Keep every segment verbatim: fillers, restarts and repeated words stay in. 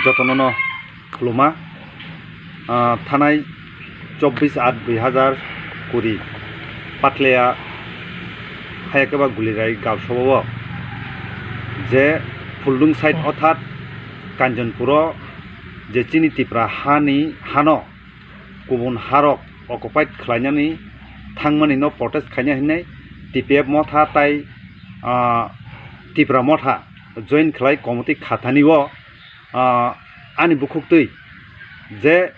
Jotono no khuluma, ah, thanai chobbish aat dui hazar kuri Patlia hayakeba Gulirai gausao je Phuldung side othat Kanjanpuro je chini Tipra hani hano kubun harok occupied khlainani thangmani no protest khaina hinwi T P F motha tai, ah, Tipra motha join khlai committee khathani o, ah, ani bukhuktwi je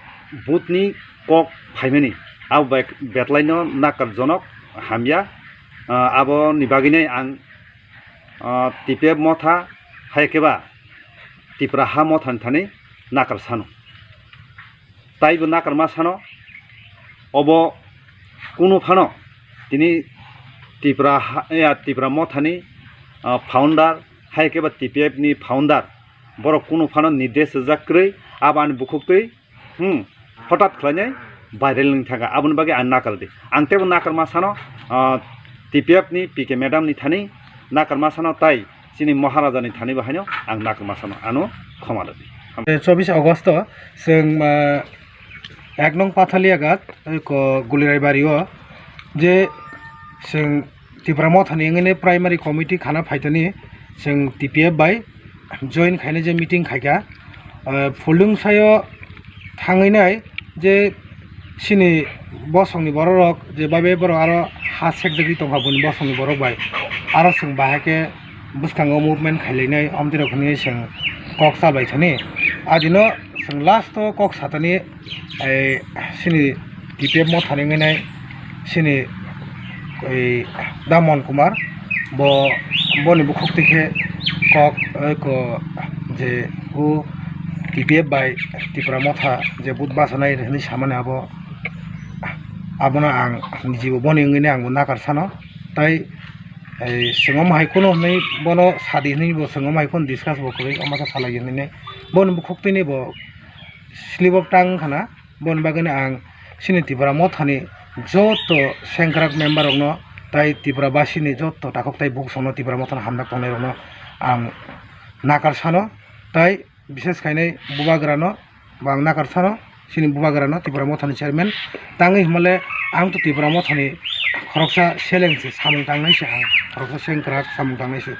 butni kok phaimani abo bai betlaino nakarjonok hamya, ah, aboni bagwinai ang, ah, T P F motha hai khe ba Tipra ha mothani thani nakar sano. Taibo nakarma sano, obo kunu phano tini Tipra ha-, ya, Tipra mothani, ah, founder, hai khe ba T P F ni founder, borok kunu phano nirdesh rijak kwrwi, abo ani bukhuktwi, hmm, hotat khlainai viral wng thangkha, aboni bagwi ang nakar di. Ang teibo nakarma sano, ah, T P F ni P K madam ni thani nakarma sano tai chini Maharaja ni thani bo haino ang nakarma sano ano khoma rwdi. Eh, chobbish August o chwng, ah, ek nong Pathaliagat, eh, ko Gulirai bari o je chwng Tipra mothani wngwi primary committee khana phaitani chwng T P F bai join khaina je meeting khaikha, ah, Phuldung saio thangwi nai je chini bosongni bororok je bai bai borok aro ha sekjagwi tongkha buini bosongni borok bai. Aro chwng bahai khe bwskango movement khailainai omtwi rok hinwi chwng kok chalai thani. Adino chwng last o kok satani, ei, chini T P F mothani wngwi nai chini ei Damon Kumar, bo, boni bukhuktwi khe kok, ei, ko je o T P F bai Tipra motha je but bachanai hinwi samani abo, abono ang nijibo boni wngwi nai angbo nakar sano. Tai, ei, chwng omo hai kheno hinwi bono sadi hinwi bo chwng omo hai kheno discuss bo kwrwi omo khe salai hinwi nai boni bukhuktwini bo slip of tongue wngkha na. Boni bagwino ang chini Tipra mothani joto sengkrak member rokno tai Tipra basini joto takhuk tai bukhuk songno Tipra mothano hamjak tongnai rokno ang nakar sano, tai bishes khainai bubagrano bo ang nakar sano, chini bubagrano Tipra mothani chairman tangwi hwnmale ang to Tipra mothani khoroksa seleng se, samung tangnai se ang, khoroksa sengkrak samung tangnai se.